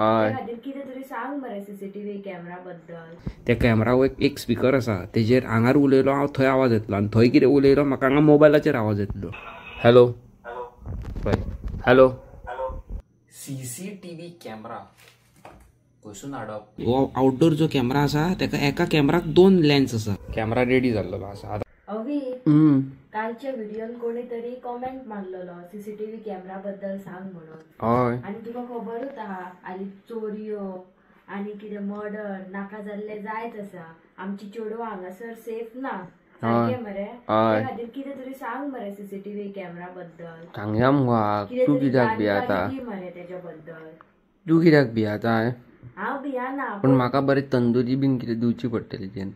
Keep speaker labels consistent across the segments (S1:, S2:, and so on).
S1: हय.
S2: खातीर कितें तरी सांग मरे सीसीटीव्ही कॅमेरा बद्दल.
S1: त्या कॅमेरा एक स्पिकर आसा, तेजेर हांगार उलयलो हांव थंय आवाज येतलो आनी थंय कितें उलयलो म्हाका हांगा मोबायलाचेर आवाज येतलो. हॅलो पळय, हॅलो. सीसीटीव्ही कॅमेरा खंयसून हाडप? हो आउटडोर जो कॅमेरा आसा तेका एका कॅमेराक 2 लेन्स आसा. कॅमेरा रेडी जाल्लो आसा.
S2: अवी, कालच्या व्हिडियोन कोणी तरी कॉमेंट मारलेलो सीसीटीव्ही कॅमेरा बद्दल सांग म्हणून.
S1: हय.
S2: आनी तुका खबरूच आहा हाली चोरयो आनी कितें मर्डर नाका जाल्ले जायत आसा. आमची चेडवां हांगासर सेफ ना सारकें मरे. त्या खातीर कितें तरी सांग मरे सीसीटीव्ही कॅमेरा बद्दल.
S1: सांगया मुगो, तूं कित्याक भियेता
S2: मरे तेच्या बद्दल?
S1: तूं कित्याक भियेता?
S2: हांव भियाना,
S1: पूण म्हाका बरें तंदुरी बीन कितें दिवची पडटली तेन.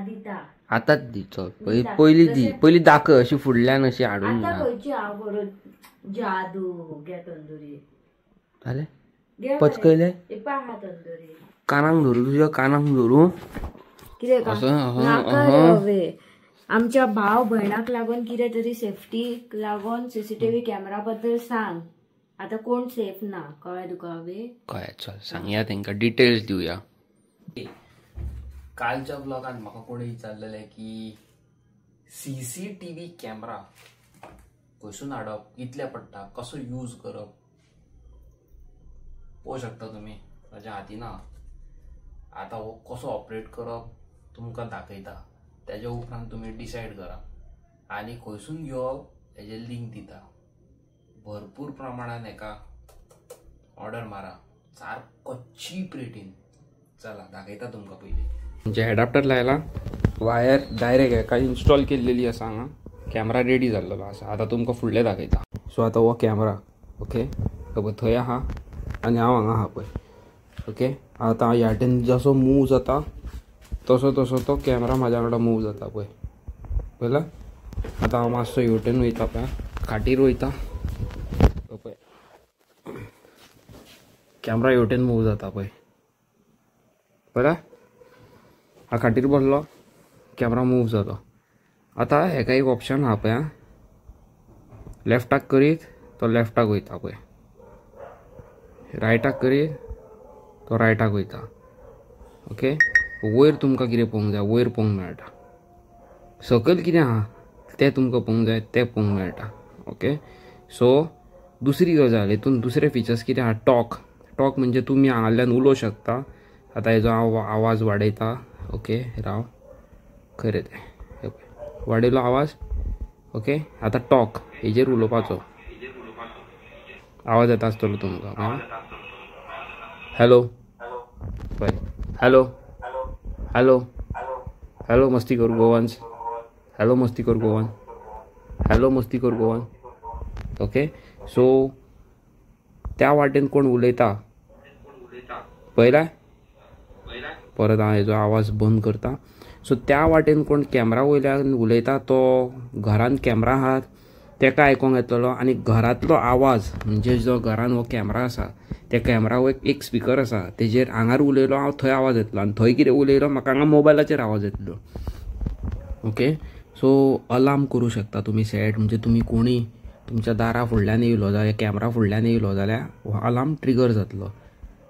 S2: दिता
S1: आतांच दिचो, पयलीं दी, पयलीं दाखय अशी फुडल्यान अशी हाडून.
S2: आतां खंयची हांव करूं जादू? घे तंदुरी.
S1: जालें पचकयलें?
S2: तंदुरी
S1: कानाक धरू, तुज्या कानाक धरू.
S2: कितें नाका, आमच्या भाव भयणाक लागून कितें तरी सेफ्टीक लागून सीसीटीव्ही कॅमेरा बद्दल सांग. आतां कोण सेफ ना, कळ्ळें तुका? अवे
S1: कळ्ळें, चल सांगया तेंकां, डिटेल्स दिवया. कालच्या व्लॉगान म्हाका कोणी विचारलेलें की सीसीटीव्ही कॅमेरा खंयसून हाडप, कितले पडटा, कसो यूज करप. पळोवंक शकता तुमी म्हाज्या हातीन आहा. आतां हो कसो ऑपरेट करप तुमकां दाखयता, तेज्या उपरांत तुमी डिसायड करा आनी खंयसून घेवप हेजे लिंक दिता. भरपूर प्रमाणान हेका ऑर्डर मारा, सारको चीप रेटीन. चला दाखयता तुमकां पयलीं. म्हणजे एडाप्टर लायला, वायर डायरेक्ट हेका इन्स्टॉल केल्लेली आसा. हांगा कॅमेरा रेडी जाल्लो आसा. आतां तुमकां फुडलें दाखयता. सो आतां हो कॅमेरा ओके पळय थंय आहा आनी हांव हांगा आहा पळय. ओके, आतां ह्या वाटेन जसो मूव जाता तसो तसो तो कॅमेरा म्हाज्या वांगडा मूव जाता पळय. पळयला? आतां हांव मातसो हेवटेन वयता पळय, खाटीर वयता पळय, कॅमेरा हेवटेन मूव जाता पळय. पळयला? हा खाटीर बसलो, कॅमेरा मूव जालो. आतां हेका एक ऑप्शन आहा पळय, लेफ्टाक करीत तो लेफ्टाक वयता पळय, रायटाक करीत तो रायटाक वयता. ओके, वयर तुमकां कितें पळोवंक जाय वयर पळोवंक मेळटा, सकयल कितें आहा तें तुमकां पळोवंक जाय तें पळोवंक मेळटा. ओके, सो दुसरी गजाल हितून दुसरे फिचर्स कितें आहा, टॉक. टॉक म्हणजे तुमी हांगाल्यान उलोवंक शकता. आतां हेजो हांव आवाज वाडयता. ओके राव, खरें तें वाडयलो आवाज. ओके, आतां टॉक हेजेर उलोवपाचो आवाज येता आसतलो तुमकां. हॅलो पळय, हॅलो हॅलो हॅलो मस्ती कर गोवन्स, हॅलो मस्ती कर गोवन, हॅलो मस्ती कर गोवन. ओके, सो त्या वाटेन कोण उलयता पळयला? परत हांव हेजो आवाज बंद करता. सो त्या वाटेन कोण कॅमेरा वयल्यान उलयता तो घरान कॅमेरा आहात तेका आयकोंक येतलो आनी घरांतलो आवाज म्हणजे जो घरान हो कॅमेरा आसा त्या कॅमेरा एक स्पिकर आसा तेजेर हांगार उलयलो हांव थंय आवाज येतलो आनी थंय कितें उलयलो म्हाका हांगा मोबायलाचेर आवाज येतलो. ओके, सो अलार्म करूं शकता तुमी सेट, म्हणजे तुमी कोणी तुमच्या दारा फुडल्यान येयलो जाल्यार कॅमेरा फुडल्यान येयलो जाल्यार हो अलार्म ट्रिगर जातलो.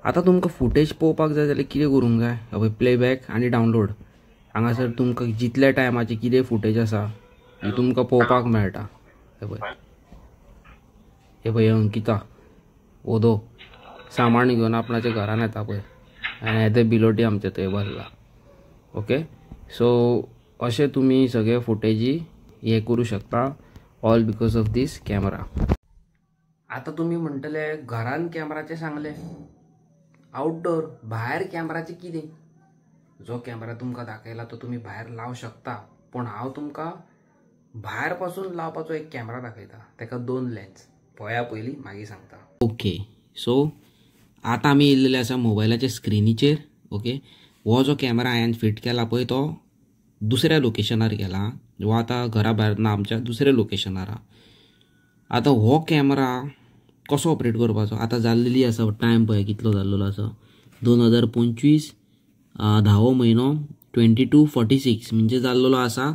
S1: आतां तुमकां फुटेज पळोवपाक जाय जाल्यार कितें करूंक जाय, पळय प्लेबॅक आनी डावनलोड. हांगासर तुमकां जितल्या टायमाची कितें फुटेज आसा ही तुमकां पळोवपाक मेळटा. हे पळय, हे पळय अंकिता ओदो सामान घेवन आपणाच्या घरान येता पळय, आनी येते बिलोटी आमचे थंय बसला. ओके, सो अशें तुमी सगळे फुटेजी हे करूं शकता, all because of this camera. आतां तुमी म्हणटले घरान कॅमेराचें सांगलें, आउटडोर भायर कॅमेराचें कितें? जो कॅमेरा तुमकां दाखयला तो तुमी भायर लावं शकता, पूण हांव तुमकां भायर पासून लावपाचो एक कॅमेरा दाखयता, तेका 2 लेन्स. पळया पयलीं, मागीर सांगता. ओके, सो आतां आमी येयल्ले आसा मोबायलाच्या स्क्रिनीचेर. ओके, हो जो कॅमेरा हांवें फिट केला पळय तो दुसऱ्या लोकेशनार गेला, हो आतां घरा भायर ना, आमच्या दुसऱ्या लोकेशनार आहा. आतां हो कॅमेरा कसो ऑपरेट करपाचो, आतां जाल्लेली आसा टायम पळय कितलो जाल्लेलो आसा, 2025 धावो म्हयनो 22:46 म्हणजे जाल्लेलो आसा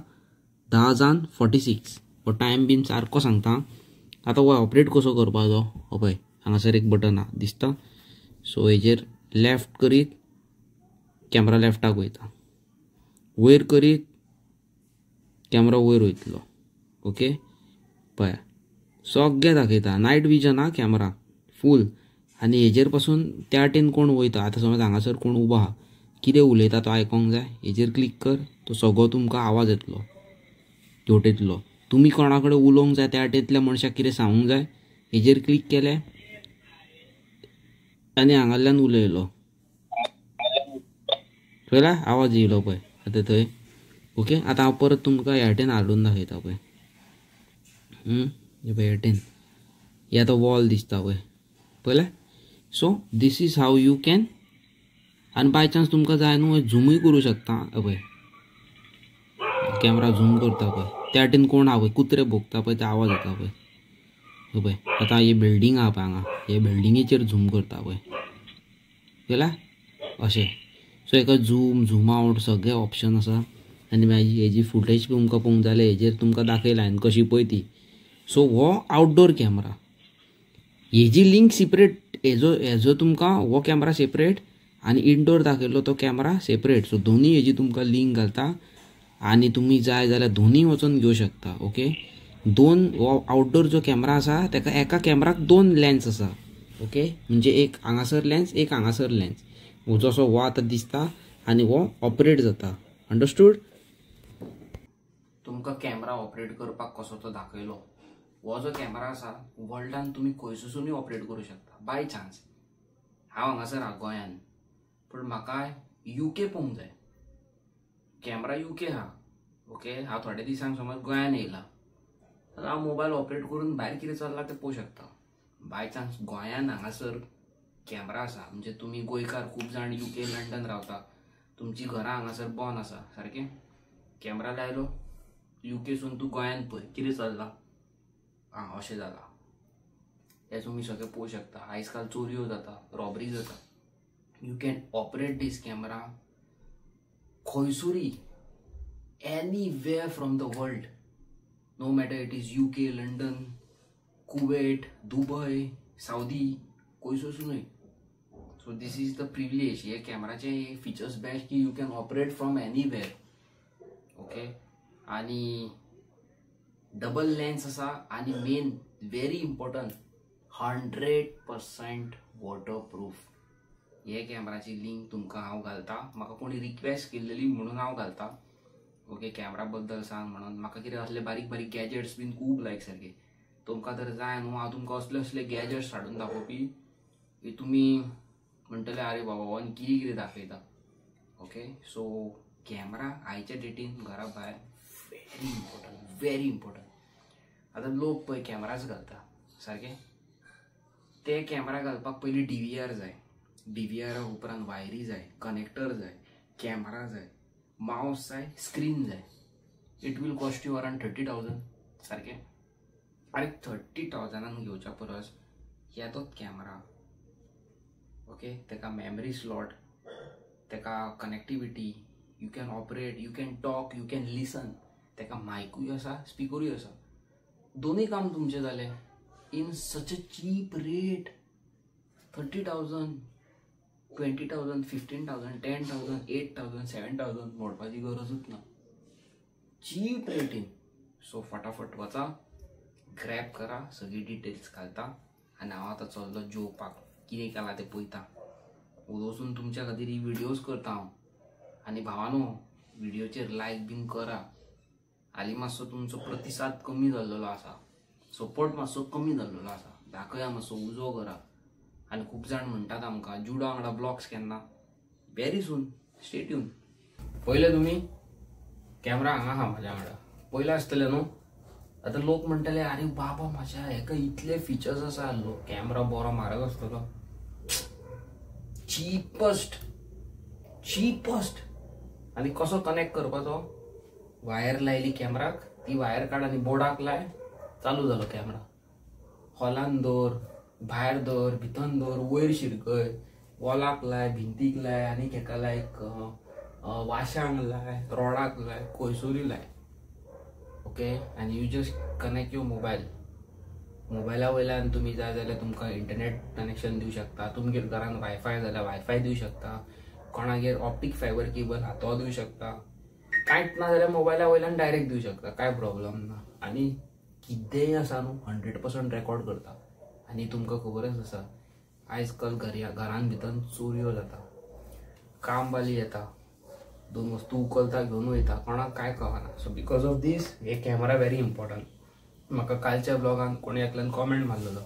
S1: 10:46. हो टायम बीन सारको सांगता. आतां हो ऑपरेट कसो करपाचो, हो पळय हांगासर एक बटन आहा दिसता, सो हेजेर लेफ्ट करीत कॅमरा लेफ्टाक वयता, वयर करीत कॅमरा वयर वयतलो. ओके पळय सगळें दाखयता, नायट विजन आहा कॅमरा फूल. आनी हेजेर पासून त्या वाटेन कोण वयता, आतां समज हांगासर कोण उबो आहा कितें उलयता तो आयकोंक जाय, हेजेर क्लिक कर, तो सगळो तुमकां आवाज येतलो तेवटेंतलो. तुमी कोणा कडेन उलोवंक जाय त्या वाटेंतल्या मनशाक कितें सांगूंक जाय, हेजेर क्लिक केलें आनी हांगासरल्यान उलयलो, पळयला आवाज येयलो पळय आतां थंय. ओके आतां हांव परत तुमकां ह्या वाटेन हाडून दाखयता पळय. हे पळय वाटेन हे आतां वॉल दिसता पळय, पळयलें. So this is how you can. आनी बाय चान्स तुमकां जाय न्हू झुमूय करूं शकता. पळय कॅमरा झूम करता पळय, त्या वाटेन कोण आहा पळय, कुत्रे भोंकता पळय ते आवाज येता पळय. पळय आतां ही बिल्डींग आहा पळय हांगा, हे बिल्डिंगेचेर झूम करता पळय, पळयला अशें. सो हेका झूम झूम आवट सगळे ऑप्शन आसा. आनी मागीर हेजी फुटेज तुमकां पळोवंक जाल्यार हेजेर तुमकां दाखयला हांवें कशी पळय ती. सो हो आवटडोर कॅमरा, हेजी लिंक सेपरेट, हेजो हेजो तुमकां हो कॅमरा सेपरेट आनी इनडोर दाखयलो तो कॅमरा सेपरेट. सो दोनूय हेजी तुमकां लिंक घालता आनी तुमी जाय जाल्यार दोनूय वचोन घेवं शकता. ओके दोन हो आवटडोर जो कॅमरा आसा ताका एका कॅमराक दोन लेन्स आसा. ओके म्हणजे एक हांगासर लेन्स, एक हांगासर लेन्स, जसो हो आतां दिसता आनी हो ऑपरेट जाता. अंडरस्टूड? तुमकां कॅमरा ऑपरेट करपाक कसो तो दाखयलो. हो जो कॅमरा आसा वर्ल्डान तुमी खंयसुनूय ऑपरेट करूं शकता. बाय चान्स हांव हांगासर आहा गोंयान, पूण म्हाका युके पळोवंक जाय, कॅमरा युके आहा. ओके हांव थोड्या दिसांक समज गोंयान येयला जाल्यार हांव मोबायल ऑपरेट करून भायर कितें चल्लां तें पळोवंक शकता. बाय चान्स गोंयान हांगासर कॅमरा आसा म्हणजे तुमी गोंयकार खूब जाण युके लंडन रावता, तुमची घरां हांगासर बंद आसा, सारकें कॅमरा लायलो युकेसून तूं गोंयान पळय कितें चल्लां, आं अशें जालां, हें तुमी सगळें पळोवंक शकता. आयज काल चोरयो जाता, रॉबरी जाता. You can operate this camera खंयसरूय, anywhere from the world, no matter it is UK, London, Kuwait, Dubai, Saudi, खंयसरसूनय. So this is the privilege. हे कॅमराचे फिचर्स बेस्ट की you can operate from anywhere. Okay आनी double lens आसा आनी main very important 100% waterproof. हे कॅमराची link तुमकां हांव घालता, म्हाका कोणी रिक्वेस्ट केल्लेली म्हणून हांव घालता. ओके कॅमरा बद्दल सांग म्हणून, म्हाका कितें असले बारीक बारीक गॅजेट्स बीन खूब लायक सारके. तुमकां तर जाय न्हू हांव तुमकां असले असले गॅजेट्स हाडून दाखोवपी की तुमी म्हणटले आरे बाबा हो आनी कितें कितें दाखयता. ओके सो कॅमरा आयच्या डेटीन घरा भायर व्हेरी इम्पॉर्टंट, व्हेरी इम्पॉर्टंट. आतां लोक पळय कॅमराच घालता सारकें, ते कॅमरा घालपाक पयलीं DVR जाय, DVR उपरांत वायरी जाय, कनेक्टर जाय, कॅमरा जाय, मावस जाय, स्क्रीन जाय. It will cost you around 30,000 सारकें. आरे 30,000 घेवच्या परस येतोच कॅमरा. ओके ताका मेमरी स्लॉट, ताका connectivity, you can operate, you can talk, you can listen, ताका मायकूय आसा, स्पिकरूय आसा, दोनूय काम तुमचें जालें in such a cheap rate. 30,000, 20,000, 15,000, 10,000, 8,000, 7,000 मोडपाची गरजूच ना, चीप रेटीन. सो फटाफट वचा, ग्रॅब करा, सगळी डिटेल्स घालता आनी हांव आतां चल्लो जेवपाक, कितें केलां तें पळयता. वचून तुमच्या खातीर ही व्हिडियोज करता हांव. आनी भावानो व्हिडियोचेर लायक बीन करा. हालीं मातसो तुमचो प्रतिसाद कमी जाल्लो आसा, सपोर्ट मातसो कमी जाल्लो आसा, दाखया मातसो उजो करा. आनी खूब जाण म्हणटात आमकां जुडो वांगडा ब्लॉग्स केन्ना, व्हेरी सून, स्टे ट्यून. पयले तुमी कॅमरा हांगा आहा म्हाज्या वांगडा, पयलें आसतलें न्हू. आतां लोक म्हणटले आरे बाबा म्हाज्या हेका इतले फिचर्स आसा, लोक कॅमरा बरो म्हारग आसतलो. चिपस्ट चिपस्ट. आनी कसो कनेक्ट करपाचो, वायर लायली कॅमराक, ती वायर काड आनी बोर्डाक लाय, चालू जालो कॅमरा. हॉलान दवर, भायर दवर, भितर दवर, वयर शिरकय, वॉलाक लाय, भिंतीक लाय, आनी हेका लाय, वाशांक लाय, रोडाक लाय, खंयसरूय लाय. ओके आनी you just connect your mobile. मोबायला वयल्यान तुमी जाय जाल्यार तुमकां इंटरनेट कनेक्शन दिवं शकता. तुमगेर घरान वायफाय जाल्यार वायफाय दिवं शकता. कोणागेर ऑप्टीक फायबर केबल आहा तो दिवं शकता. कांयच ना जाल्यार मोबायला वयल्यान डायरेक्ट दिवं शकता, कांय प्रॉब्लम ना. आनी कितेंय आसा न्हू 100% रेकॉर्ड करता. आनी तुमकां खबरच आसा आयज काल घरान भितर चोरयो जाता, कामवाली येता, दोन वस्तू उखलता घेवन वयता, कोणाक कांय कळना. So because of these hey camera very important. म्हाका कालच्या ब्लॉगान कोणी एकल्यान कॉमेंट मारलेलो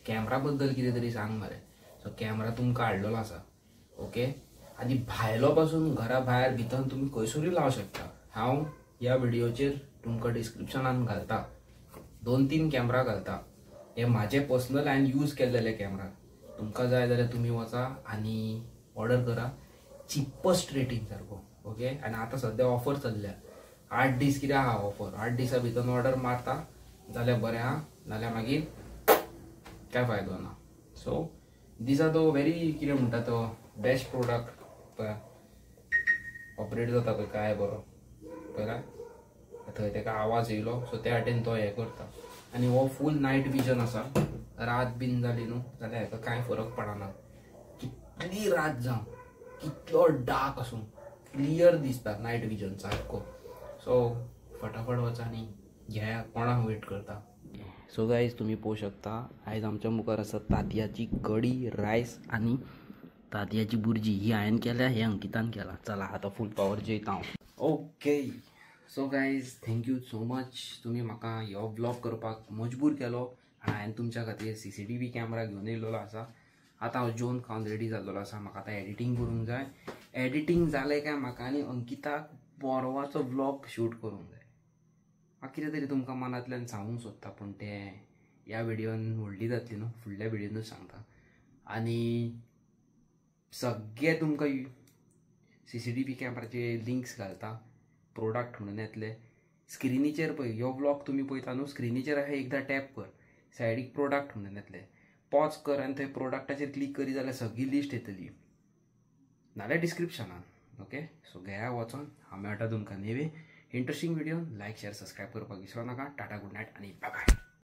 S1: कॅमरा बद्दल कितें तरी सांग मरे. सो कॅमरा तुमकां हाडलेलो आसा. ओके, आनी भायलो पासून घरा भायर भितर तुमी खंयसरूय लावंक शकता. हांव ह्या व्हिडियोचेर तुमकां डिस्क्रिप्शनान घालता, 2-3 कॅमरा घालता. हे म्हाजे पर्सनल हांवें यूज केल्लेले कॅमरा. तुमकां जाय जाल्यार तुमी वचा आनी ऑर्डर करा, चिपस्ट रेटीन सारको. ओके, आनी आतां सद्या ऑफर चल्ल्या, 8 दीस कितें आहा ऑफर. 8 दिसां भितर ऑर्डर मारता जाल्यार बरें आहा, नाल्यार मागीर काय फायदो ना. सो दीस are the very कितें म्हणटा तो बेस्ट प्रोडक्ट. पळय ऑपरेट जाता पळय काय बरो, पळय थंय तेका आवाज येयलो. सो त्या वाटेन तो हें करता. आनी हो फूल नायट विजन आसा. रात बीन जाली न्हू जाल्यार हेका कांय फरक पडना. कितली रात जावं, कितलो डार्क आसूं, क्लियर दिसता नायट विजन सारको. सो फटाफट वचा आनी घेया, कोणाक वेट करता. सो गायज तुमी पळोवंक शकता आयज आमच्या मुखार आसा तांतयाची कडी, रायस आनी तांतयाची बुर्जी. ही हांवें केल्या, हे अंकितान केला. चला आतां फूल पावर जेयता हांव. Okay, so guys thank you so much. तुमी म्हाका हो व्लॉग करपाक मजबूर केलो आनी हांवें तुमच्या खातीर CCTV camera घेवन येयलेलो आसा. आतां हांव जेवन खावन रेडी जाल्लेलो आसा. म्हाका आतां एडिटींग करूंक जाय. एडिटींग जालें काय म्हाका आनी अंकिताक परवाचो व्लॉग शूट करूंक जाय. म्हाका कितें तरी तुमकां मनांतल्यान सांगूंक सोदता, पूण तें ह्या व्हिडियोन व्हडली जातली न्हू, फुडल्या व्हिडियोनूच सांगता. आनी सगळे तुमकां CCTV कॅमराचे लिंक्स घालता, प्रोडक्ट म्हणून येतले स्क्रिनीचेर. पळय ह्यो व्लॉग तुमी पळयता न्हू, स्क्रिनीचेर अशें एकदां टॅप कर, सायडीक प्रोडक्ट म्हणून येतले, पॉज कर आनी थंय प्रोडक्टाचेर क्लिक करी जाल्यार सगळी लिस्ट येतली, नाल्यार डिस्क्रिप्शनान. ओके, सो घेया वचोन. हांव मेळटा तुमकां नेवे interesting video. Like share subscribe करपाक विसरो नाका. टाटा, गुड नायट आनी बाय बाय.